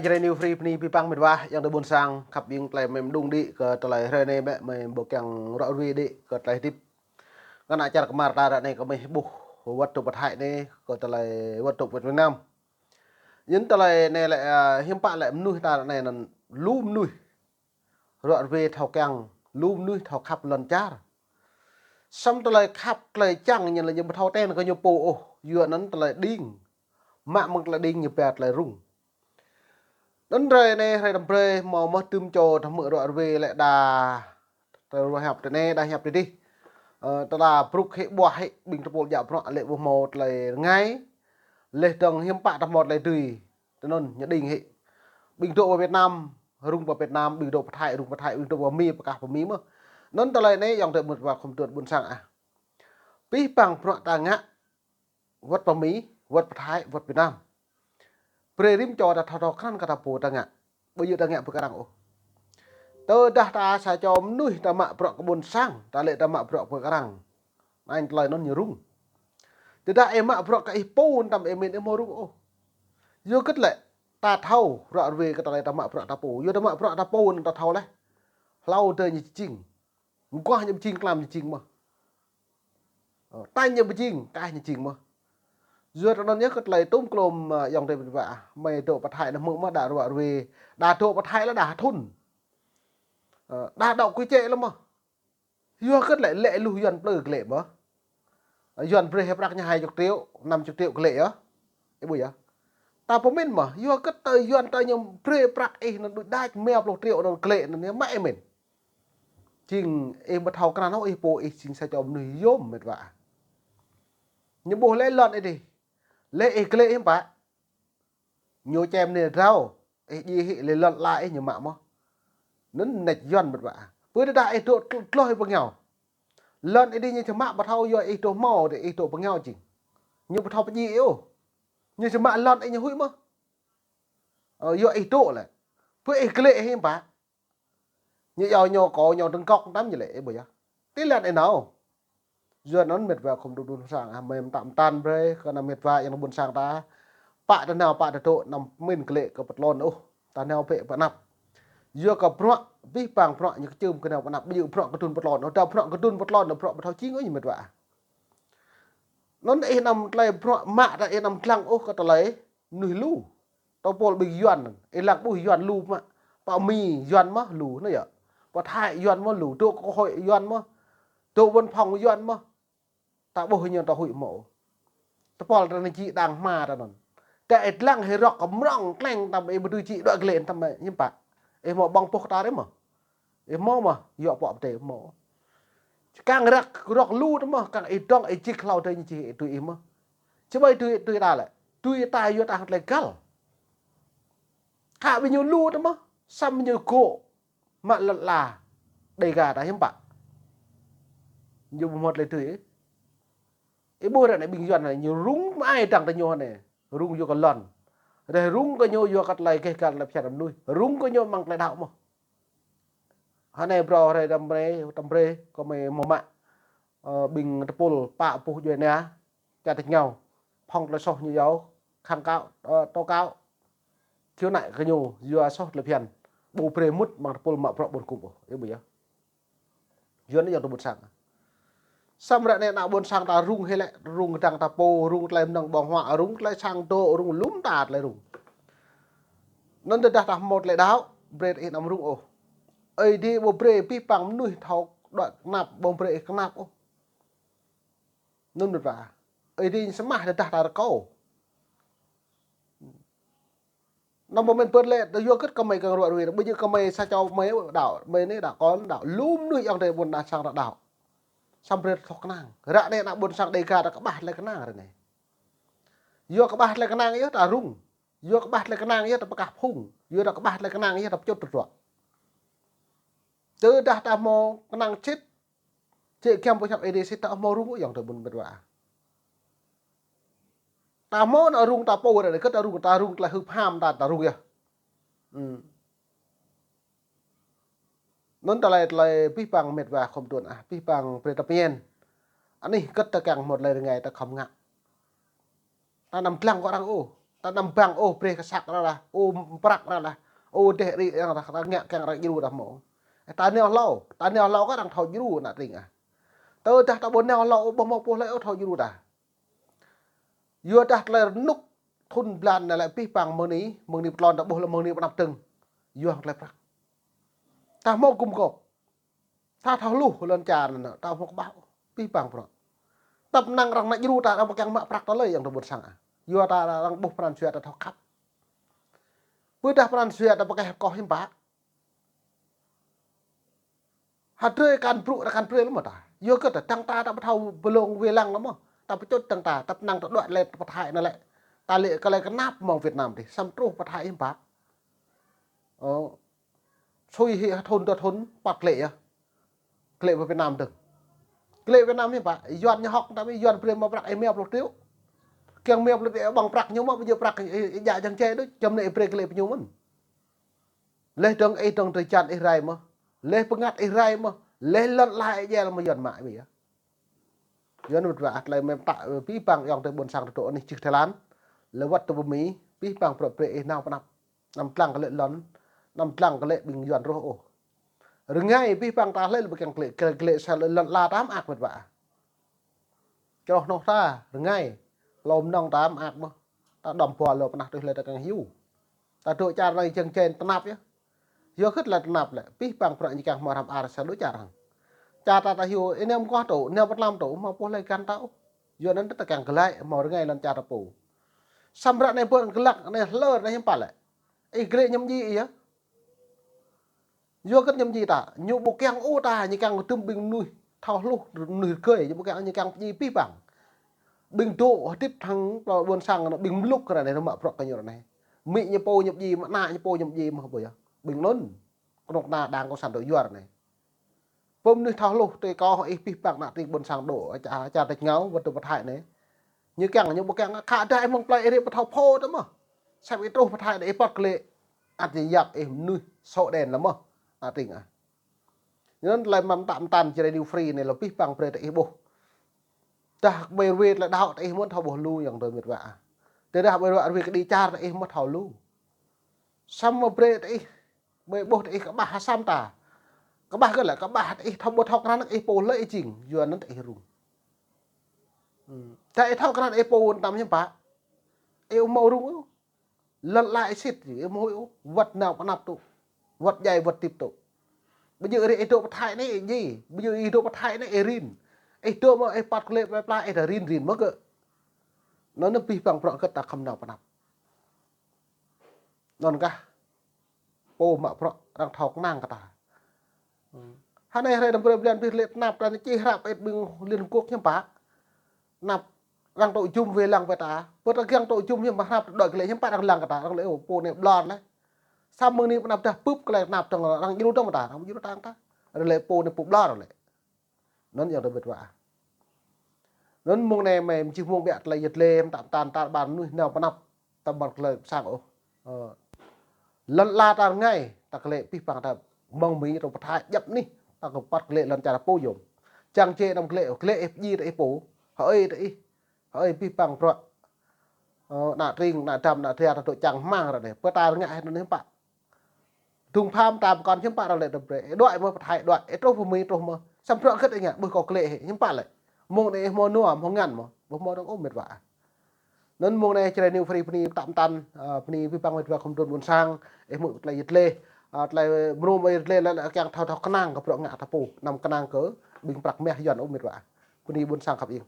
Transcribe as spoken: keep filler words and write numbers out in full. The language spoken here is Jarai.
Jrai New Free bơni abih bang met wa, ayŏng adơi ƀôn sang, khăp ƀing tơlơi mơ̆ng đung đĭ kơ tơlơi hrơi anai mơ̆, mơ̆ ƀu kiăng ruă ruê đĭ kơ tơlơi hơdip. Ngă ană čar kơmar ta ră anai kơ mơ̆ ƀuh wơ̆t dŏ pơthai anai kơ tơlơi wơ̆t dŏ pơthai Việt Nam. Yua anŭn tơlơi anai lĕ, a, hiư̆m pă lĕ mơnuih ta ră anai anŭn lu mơnuih ruă ruê thâo kiăng, lu mơnuih thâo khăp lŏn čar. Samơ̆ tơlơi khăp tơlơi čang ñu lĕ ñu ƀu thâo ten kơ ñu pô ôh, yua anŭn tơlơi đing. Mă mơ̆ng tơlơi đing ñu pia tơlơi rŭng. Anŭn hrơi anai, hrơi tơm brơi, hmâo mơ̆ tơm čô tơhmư̆ ruă ruê lĕ đa, tơlơi ruă hiăp tơ anai, đa hiăp tơ adih. Ơ, tơdah brŭk hĭ ƀuah hĭ, ƀing tơpul djă bruă lĕ ƀu hmâo tơlơi rơngai. Laih dơ̆ng hiư̆m pă ta hmâo tơlơi dưi. Tơ anŭn ñu đing hĭ. Ƀing dŏ pơ Việt Nam, rŭng pơ Việt Nam, ƀing dŏ pơ Thái, rŭng pơ Thái, ƀing dŏ pơ Mi, pơkah pơ Mi mơ̆. Anŭn tơlơi anai ayŏng adơi ƀôn, wa khŏm tuăt ƀôn sang ah. Abih bang bruă ta ngă, wơ̆t pơ Mi, wơ̆t pơ Thái, wơ̆t Việt Nam. Brơi rĭm čô ta thâo thâo krăn kơ ta pô ta ngă. Ƀu djơ̆ ta ngă pơ kơ arăng ôh. Tơdah ta sa čô mơnuih ta mă bruă kơ ƀôn sang, ta lĕ ta mă bruă pơ kơ arăng. Anŭn tơlơi anŭn ñu rŭng. Tơdah ih mă bruă kơ ih pô anŭn tơm ih mĭn ih hmâo rŭng ôh. Yua hơget lĕ, ta thâo ruă ruê kơ tơlơi ta mă bruă ta pô. Yua ta mă bruă ta pô anŭn ta thâo laih. Hlâo adơi ñu jing. Mơguah ñu pơjing, tlam ñu jing mơ̆. Ơ, tañ ñu pơjing, kaih ñu jing mơ̆. Yua tơ anŭn yơh kơ tơlơi tŭm klôm, ơ, ayŏng adơi ƀôn sang ah. Mơi dŏ pơ Thái anŭn hmư̆ mơ̆ đa ruă ruê. Đa dŏ pơ Thái lĕ đa thŭn. Ơ, đa dŏ kơ čĕ lĕ mơ̆. Yua hơget lĕ, lĕ lu Yuan plư glaĭ mơ̆. Yuan brơi hĭ prăk ñu hai chục triệu, năm chục triệu glaĭ yơh. Ih ƀuh yơh. Ta pơmĭn mơ̆, yua hơget tơ Yuan tơ ñu brơi prăk ih anŭn đuaĭ đač rơma pluh triệu anŭn glaĭ anŭn yơh mă ih mĭn. Jing ih ƀu thâo krăn ôh, ih pô ih jing sa čô mơnuih yôm met wa. Ñu ƀuh lĕ lŏn ih adih. Lĕ ih glaĭ hiư̆m pă. Ñu čem anai drao, ih djai hĭ lĕ lŏn ala ih ñu mă mơ̆. Anŭn nĕč Yuan met wa. Pơ tơdah ih dŏ tl-, tloh ih pơngiao. Lŏn ih adih ñu či mă ƀu thâo yua ih dŏ hmâo, ih dŏ pơngiao jing. Ñu ƀu thâo pơdjai ih ôh. Ñu či mă lŏn ih ñu huĭ mơ̆. Ơ, yua ih dŏ lĕ. Pơ ih glaĭ hiư̆m pă. Ñu iâu ñu kâo ñu tơngkŏk tơm ñu lĕ, ih ƀuh yơh. Ti lĕ ih nao. Yua anŭn met wa khŏm dŏ ƀôn sang ah, mơi mơtam mơtam brơi kơ ană met wa ayŏng adơi ƀôn sang ta. Pă tơ nao pă tơ dŏ anăm mĭn glaĭ kơ pơtlôn ôh. Ta nao pĕ pơ anăp. Yua kơ bruă, abih bang bruă ñu kơčưm kơ nao pơ anăp, ƀu djơ̆ bruă kơdŭn pơtlôn ôh. Đa bruă kơdŭn pơtlôn, bruă ƀu thâo jing ôh ñu met wa. Anŭn ih anăm tơlơi bruă mă ta ih anăm lăng ôh kơ tơlơi mơnuih lu. Tơpul ƀing Yuan, ih lăng ƀuh Yuan lu mă. Pơ Mi Yuan mơ̆ lu, anŭn yơh. Pơ Thái Yuan mơ̆ lu, dŏ kơ hội Yuan mơ̆. Dŏ văn phòng Yuan mơ̆. Ta ƀuh ñu ta huĭ mơ̆. Tơpul ta anai či đang hma ta anŭn. Tơ ih lăng hĭ rơ̆k kơ mrŏng kleng tơm ih ƀu dưi či đuaĭ glaĭ tơm hiư̆m pă. Ih hmâo ƀơ̆ng pŏk ta rĭm mơ̆. Ih hmâo mơ̆, yua pŏk pơdai hmâo. Kăng rơ̆k, rơ̆k lu tơ mơ̆, kăng ih dŏng ih jik hlâo adơi ñu či tui ih mơ̆. Či ƀai tui, tui ta lĕ. Tui ta yua ta hăng tơlơi găl. Kă ƀing ñu lu tơ mơ̆, samơ̆ ƀing ñu gŏ mă lŏn ala Đêga ta hiư̆m pă. Ñu ƀu hmâo tơlơi tui ih. Ih ƀuh ră anai ƀing Yuan anai, ñu rŭng mă ai dăng tơ ñu anai. Rŭng yua kơ lŏn. Rơh rŭng kơ ñu yua kơ tơlơi gêh găl tơlơi phiăn mơnuih. Rŭng kơ ñu mơ̆ng tơlơi đaŏ mơ̆. Hơnai brơi hrơi tơm brơi, tơm brơi, kơ mơi hmâo mă. Ơ, ƀing tơpul pă puh djuai ania, čar tơčô. Phŏng tơlơi soh ñu yua, kháng cáo, ơ, tố cáo. Khiếu nại kơ ñu, yua soh tơlơi phiăn. Ƀu brơi mŭt mơ̆ng tơpul mă bruă ƀun kŭm ôh, ih ƀuh yơh. Yua anŭn ayŏng adơi ƀôn sang. Samơ̆ ră anai ană ƀôn sang ta rŭng hĭ lĕ, rŭng kơdăng ta pô, rŭng tơlơi mơnơ̆ng ƀơ̆ng huă, rŭng tơlơi sang dŏ, rŭng lŏm ta tơlơi rŭng. Anŭn tơdah ta hmâo tơlơi đaŏ, brơi ih anăm rŭng ôh. Ơi Adai ƀu brơi abih bang mơnuih thâo đuaĭ kơnap, ƀu brơi ih kơnap ôh. Anŭn met wa. Ơi Adai ñu samah tơdah ta rơkâo. Anăm pơmĭn pơ̆t lĕ, ta yua hơget kơ mơi kăng ruă ruê, ƀu djơ̆ kơ mơi sa čô mơi đaŏ, mơi anai đaŏ, kâo đaŏ, lu mơnuih ayŏng adơi ƀôn sang ta đaŏ. Samơ̆ brơi ta thâo kơnang. Ră anai ană ƀôn sang Đêga ta kơƀah tơlơi kơnang ră anai. Yua kơƀah tơlơi kơnang yơh ta rŭng. Yua kơƀah tơlơi kơnang yơh ta pơkah phung. Yua ta kơƀah tơlơi kơnang yơh ta pơčŭt tơdruă. Tơdah ta hmâo kơnang sĭt, čĕ giăm pơhiăp Ơi Adai sĭt ta hmâo rŭng ôh ayŏng adơi ƀôn met wa. Ta hmâo ană rŭng ta pô ră anai, kơ ta rŭng, ta rŭng tơlơi hưp ham ta, ta rŭng yơh. Hmm. Anŭn tơlơi, tơlơi abih bang met wa khŏm tuăn ah, abih bang brơi ta pơñen. Anih hơget ta kiăng hmâo tơlơi rơngai ta khŏm ngă. Ta anăm lăng kơ arăng ôh. Ta anăm bang ôh brơi kơ săk arăng lah, ôh prăk arăng lah, ôh dêh ri arăng lah, ta ngă kiăng arăng djru ta hmâo. Ta nao hlâo, ta nao hlâo kơ arăng thâo djru ană tring ah. Tơdah ta ƀu nao hlâo ôh, ƀu hmâo pô hlơi ôh thâo djru ta. Yua dah tơlơi rơnŭk thŭn blan anai lĕ abih bang mơ̆ng anai, mơ̆ng anai pơtlon ta ƀuh lĕ mơ̆ng anai pơ anăp dơ̆ng. Yua hăng tơlơi prăk. Ta hmâo gum gôp. Ta thâo hluh lŏn čar anŭn, ta hmâo kơƀah ôh. Abih bang bruă. Tơpă năng arăng nao djru ta, arăng ƀu kiăng mă prăk ta lơi ayŏng adơi ƀôn sang ah. Yua ta arăng ƀuh pran jua ta thâo khăp. Ƀôdah pran jua ta pơkeh koh hiư̆m pă. Hơdrơi kăn brŭ, arăng kăn brơi lĕ mơ̆ ta. Yua kơ ta dăng ta, ta ƀu thâo blông wai lăng lĕ mơ̆. Ta pơčŭt dăng ta, tơpă năng ta đuaĭ lĕ pơ Thái anai lĕ. Ta lĕ kơ lĕ kơnap mơ̆ng Việt Nam dih. Samơ̆ truh pơ Thái hiư̆m pă. Ơ. Sui hĭ thŭn dua thŭn, păt glĕ yơh. Glĕ pơ Việt Nam dơ̆ng. Glĕ Việt Nam hiư̆m pă, Yuan ñu hŏk ta mơ̆, Yuan brơi mă prăk ih rơma pluh triệu. Kiăng rơma pluh triệu ƀơ̆ng prăk ñu mơ̆, ƀu djơ̆ prăk ih, ih djă jăng čê đôč, čăm anai ih brơi glĕ pơ ñu mơ̆n. Laih dơ̆ng ih dơ̆ng drơi jăn ih rai mơ̆. Laih bơngăt ih rai mơ̆. Laih lŏn ala ih djel mơ̆ Yuan mă ƀu yơh. Yuan mơ̆ tơlơi mơ̆ng ta, abih bang ayŏng adơi ƀôn sang tơdŏ anih čih Thái Lan. Lĕ wơ̆t tơ pơ Mi, abih bang bruă brơi ih nao pơ anăp. Anăm dlăng kơ lĕ lŏn, anăm dlăng kơ lĕ ƀing Yuan rŏh ôh. Rơngai abih bang ta hlơi lĕ ƀu kiăng glĕ, glĕ, glĕ sa lĕ lŏn ala ta mơak mĕt wa. Čroh noh ta, rơngai. Hlâo mơnơ̆ng ta mơak mơ̆. Ta đom ƀô̆ lŏn pơnah tui hlơi ta kiăng hyu. Ta dŏ čar anai jeng jen tơnap yơh. Yua hơget lĕ tơnap lĕ, abih bang bruă ñu kiăng hmâo hrăm ar sa dŏ čar hăng. Čar ta ta hyu, ih nao mơguah tŏ, nao pơtlam tŏ, hmâo pô hlơi găn ta ôh. Yua anŭn ta kiăng glaĭ, hmâo rơngai lŏn čar ta pô. Samơ̆ ră anai ƀơi glăk anai hlơr anai hiư̆m pă lĕ. Ih glĕ ñăm djai ih yơh. Yua hơget ñăm djai ta, ñu ƀu kiăng ôh ta, ñu kiăng tơm ƀing mơnuih thâo hluh, mơnuih rơgơi, ñu ƀu kiăng, ñu kiăng djai abih bang. Ƀing dŏ hơdip hăng ƀôn sang anŭn, ƀing mlŭk ră anai, mă bruă kơ ñu ră anai. Amĭ ñu pô ñăm djai, mă ană ñu pô ñăm djai mơ̆ ƀu yơh. Ƀing anŭn, kơnuk kơna Đảng Cộng sản dŏ yua ră anai. Pô mơnuih thâo hluh, tui kâo hăng ih abih bang ană tring ƀôn sang dŏ, ča, ča tĕč ngao, wơ̆t dŏ pơ Thái anai. Ñu kiăng, ñu ƀu kiăng, khă dah ih mơ̆ng plơi ih rĭ ƀu thâo phô tơ mơ̆. Sĕp ih truh pơ Thái anai ih păt glĕ. Ăt ñu yap ih mơnuih sô đen lĕ mơ̆. Ană tring ah. Anŭn tơlơi mơ̆ng ta mơtăn Jrai New Free anai lĕ abih bang brơi ta ih ƀuh. Dah ƀơi rơwe tơlơi đaŏ ta ih mơ̆n thâo ƀuh lu ayŏng adơi mĕt wa ah. Tơdah ƀơi rơwe kơđi čar ta ih mơ̆n thâo lu. Samơ̆ brơi ta ih Ƀơi ƀuh ta ih kơƀah ha sam ta. Kơƀah kơ lĕ, kơƀah ta ih thâo ƀu thâo krăn ih pô hlơi ih jing, yua anŭn ta ih rŭng. Hmm. Ta ih thâo krăn ih pô anŭn tam hiư̆m pă. Ih ƀu hmâo rŭng ôh. Lŏn ala ih sĭt, ih ƀu hmâo ôh. Wơ̆t nao pơ anăp tŏ. Wơ̆t djai wơ̆t tip tŏ. Ƀu djơ̆ rĭ ih dŏ pơ Thái anai ih djai. Ƀu djơ̆ ih dŏ pơ Thái anai ih rin. Ih dŏ mơ̆ ih păt glĕ plơi pla ih ta rin rin mơ̆ gơ̆. Anŭn abih bang bruă gơ̆ ta khŏm nao pơ anăp. Anŭn kah. Pô mă bruă arăng thâo kơnang kơ ta. Hơnai hrơi anăm brơi blan abih lĕ tơnap ta anai čih hră pơ ih ƀing Liên Hợp Quốc hiư̆m pă. Tơnap arăng tŏ jum wai lăng pơ ta. Pơ ta kiăng tŏ jum hiư̆m pă hră ta đuaĭ kơ lĕ hiư̆m pă arăng lăng kơ ta. Arăng lĕ ơ pô anai ƀlŏr lĕ. Samơ̆ mơ̆ng anai pơ anăp dah bưp kơ lĕ tơnap dơ̆ng arăng djru dơ̆ng ta. Arăng djru ta ta. Arăng lĕ pô anai pô ƀlŏr lĕ. Anŭn ayŏng adơi mĕt wa. Anŭn mông anai mơ̆ či mông biă tơlơi yơh lĕ, mơtam tan tar ƀar mơnuih nao pơ anăp, ta ƀu păt glĕ sang ôh. Ơ. Lŏn ala ta rơngai, ta glĕ abih bang ta mơ̆ng Mi truh pơ Thái djŏp anih, ta kơ păt glĕ lŏn čar pô yôm. Čang čê anăm glĕ, glĕ ih pơdjai ta ih pô, hơơi ta ih, hơơi abih bang bruă. Ơ, ană tring, ană dam, ană dra ta dŏ čang hmang ră anai, pơ ta rơngai hĭ anŭn hiư̆m pă. Dŭng pham ta pơkŏn hiư̆m pă arăng lĕ tơm brơi. Ih đuaĭ mơ̆ pơ Thái đuaĭ. Ih truh pơ Mi truh mơ̆. Samơ̆ bruă hơget ih ngă, ƀuh kâo glĕ hĭ. Hiư̆m pă lĕ. Mông anai ih hmâo nua, hmâo ngăn mơ̆. Ƀu hmâo dơ̆ng ôh mĕt wa. Anŭn mông anai Jrai New Free bơni tơm tan, ơ, bơni abih bang mĕt wa khŏm trun ƀôn sang. Ih hmư̆ tơlơi yơh lĕ. Ơ, tơlơi mrô mă yơh lĕ lĕ kiăng thâo thâo kơnang kơ bruă ngă ta pô. Anăm kơnang kơ ƀing prăk mah Yuan ôh mĕt wa. Bơni ƀôn sang khăp ing.